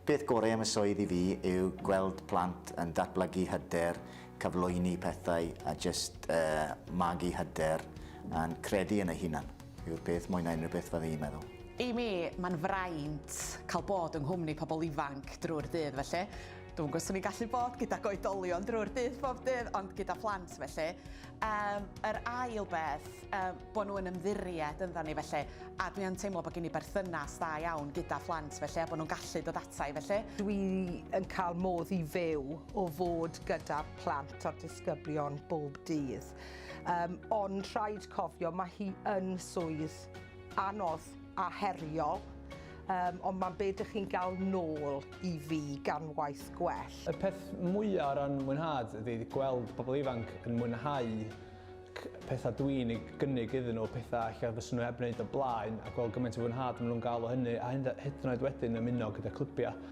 Peth gorau am y swydd i fi yw gweld plant yn datblygu hyder, cyflwyni pethau a jyst uh, magu hyder a'n credu yn eu hunan yw'r peth mwy na unrhyw beth fydde i'n meddwl. I mi, mae'n fraint cael bod yng nghwmni pobl ifanc drwy'r dydd felly. Dwi'm yn gwybod os 'swn i'n gallu bod gydag oedolion drwy'r dydd bob dydd, ond gyda phlant felly. Um, yr ail beth, um, bod nhw yn ymddiried ynddo ni felly, a dwi yn teimlo bod gen i berthynas da iawn gyda phlant felly, a bod nhw'n gallu dod ata i felly. Dwi yn cael modd i fyw o fod gyda plant a'r disgyblion bob dydd. Um, ond rhaid cofio, mae hi yn swydd anodd a heriol, um, ond mae'n be dych chi'n gael nôl i fi gan waith gwell. Y peth mwyaf o ran mwynhad ydy gweld pobl ifanc yn mwynhau pethau dwi'n ei gynnig iddyn nhw, pethau ella fyswn nhw heb wneud o blaen, a gweld gymaint o fwynhad maen nhw'n gael o hynny, a hyd yn oed wedyn ymuno gyda clybiau.